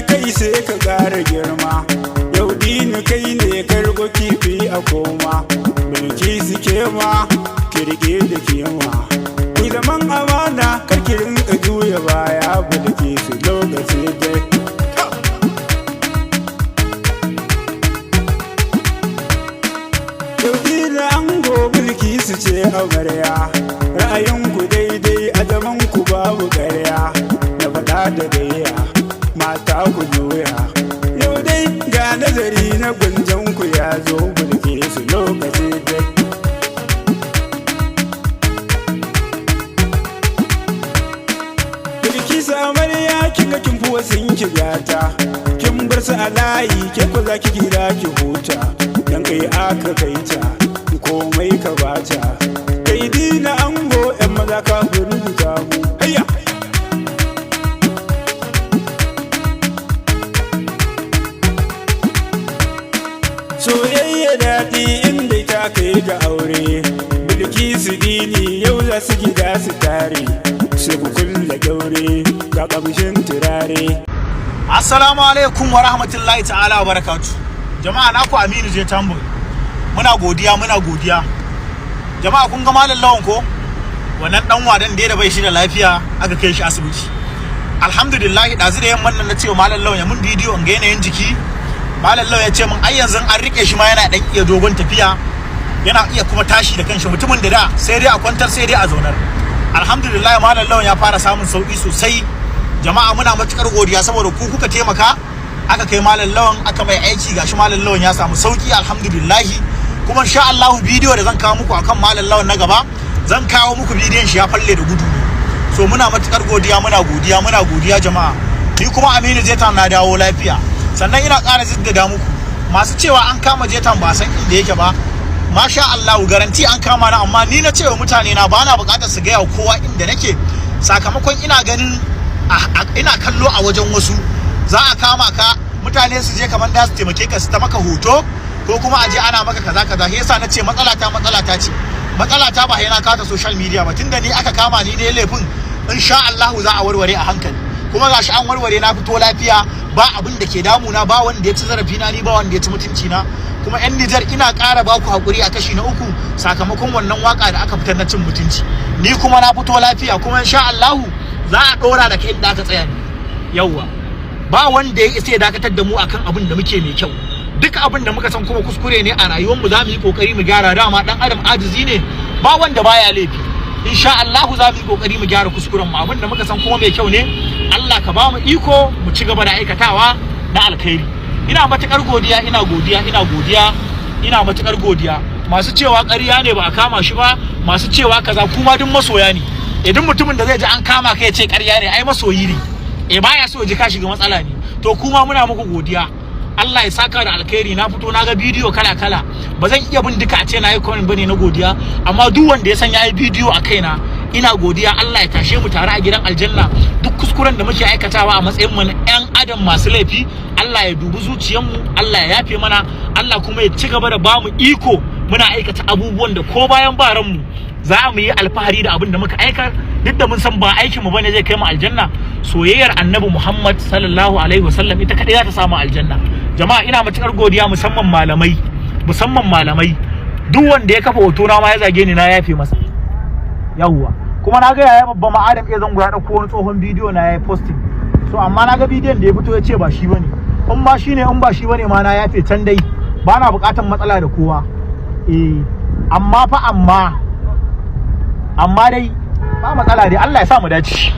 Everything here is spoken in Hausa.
Kai sai ka ƙara girma. Yau Dini, kai ne ka riko kifi a koma. Bilki suke ma kirke da kima. Ku zaman amana, kar ki rinka juya baya. Bilki su lokaci dai. Yau Dini ango, Bilki su ce amarya. Ra'ayinku daidai, a zaman ku babu ƙarya. Na faɗa da gayya, mata ku juya. Yau dai ga nazari na gunjan ku ya zo. Bilki su lokaci dai. Bilkisu amarya, kin ga kin fi wasun ki gata. Kin bar su a layi, ke ku za ki gida ki huta. Dan kai aka kai ta, komai ka bata. Kai Dina ango, yan maza ka burbuta mu. Hayya! Soyayya daɗi inda ta kai ga aure. Bilkisu, Dini yau za su gida su tare. Sai ku kulle gaure ga ƙamshin turare. Assalamu alaikum wa rahmatullahi ta'ala wa barakatu. Jama'a, naku Aminu J Tambul. Muna godiya, muna godiya. Jama'a, kun ga Malam Lawan ko? Wannan dan wadan da bai shi da lafiya aka kai shi asibiti. Alhamdulillah, ɗazu da yamman nan na ce wa Malam Lawan ya mun bidiyo in ga yanayin jiki. Malam Lawan ya ce min ai yanzu an rike shi ma, yana dan iya dogon tafiya. Yana iya kuma tashi da kanshi, mutumin da da sai dai a kwantar, sai dai a zaunar. Alhamdulillah, Malam Lawan ya fara samun sauki sosai. Jama'a, muna matukar godiya saboda ku kuka taimaka aka kai Malam Lawan aka mai aiki. Gashi Malam Lawan ya samu sauki, alhamdulillahi. Kuma insha Allah bidiyo da zan kawo muku akan Malam Lawan na gaba, zan kawo muku bidiyon shi ya falle da gudu ne. So muna matukar godiya, muna godiya, muna godiya jama'a. Ni kuma Aminu Jetan na dawo lafiya. Sannan ina ƙara jaddada muku, masu cewa an kama Jetan ba san inda yake ba, masha Allah, garanti an kama na. Amma ni na cewa mutane na bana buƙatar su gaya wa kowa inda nake, sakamakon ina ganin ina kallo a wajen wasu, za a kama ka, mutane su je kamar da su taimake ka, su ta maka hoto, ko kuma a je ana maka kaza kaza. Shi yasa na ce matsala ta, matsala ta ce, matsala ta ba na kata social media ba. Tunda ni aka kama, ni ne laifin, insha Allah za a warware a hankali. Kuma gashi an warware, na fito lafiya, ba abin da ke damuna, ba wanda ya ci zarafi na, ni ba wanda ya ci mutunci na. Kuma yan Nijar, ina ƙara ba ku hakuri a kashi na uku, sakamakon wannan waka da aka fitar na cin mutunci. Ni kuma na fito lafiya, kuma insha Allah za a ɗora da kai inda aka tsaya ne. Yawwa, ba wanda ya isa ya dakatar da mu akan abin da muke mai kyau. Duk abin da muka san kuma kuskure ne a rayuwar mu, za mu yi kokari mu gyara. Dama dan adam ajizi ne, ba wanda baya laifi. Insha Allah za mu yi kokari mu gyara kuskuren mu. Abin da muka san kuma mai kyau ne, Allah ka ba mu iko mu ci gaba da aikatawa na alkhairi. Ina matukar godiya, ina godiya, ina godiya, ina matukar godiya. Masu cewa ƙarya ne, ba a kama shi ba, masu cewa kaza, kuma duk masoya ne. Idan mutumin da zai ji an kama ka ya ce ƙarya ne, ai masoyi ne, e baya so ya ji ka shiga matsala ne. To kuma muna muku godiya, Allah ya saka da alkhairi. Na fito na ga bidiyo kala kala, ba zan iya bin duka a ce na yi comment bane na godiya, amma duk wanda ya san ya yi bidiyo a kaina, ina godiya. Allah ya tashe mu tare a gidan aljanna. Duk kuskuren da muke aikatawa a matsayin mu na ƴan adam masu laifi, Allah ya dubi zuciyarmu, Allah ya yafe mana, Allah kuma ya ci gaba da bamu iko muna aikata abubuwan da ko bayan ba ranmu za mu yi alfahari da abin da muka aika. Duk da mun san ba aikin mu bane zai kai mu aljanna, soyayyar Annabi Muhammad sallallahu alaihi wasallam ita kadai za ta samu aljanna. Jama'a, ina matukar godiya, musamman malamai, musamman malamai. Duk wanda ya kafa hoto na ma ya zage ni, na yafe masa. Yawwa, kuma na ga yaya babba ma Adam ya zango ya dauko wani tsohon bidiyo na yayi posting. So amma na ga bidiyon da ya fito ya ce ba shi bane. In ma shine, in ba shi bane ma, na yafe can dai, ba na bukatan matsala da kowa. Eh, amma fa amma dai ba matsala dai, Allah ya sa mu dace.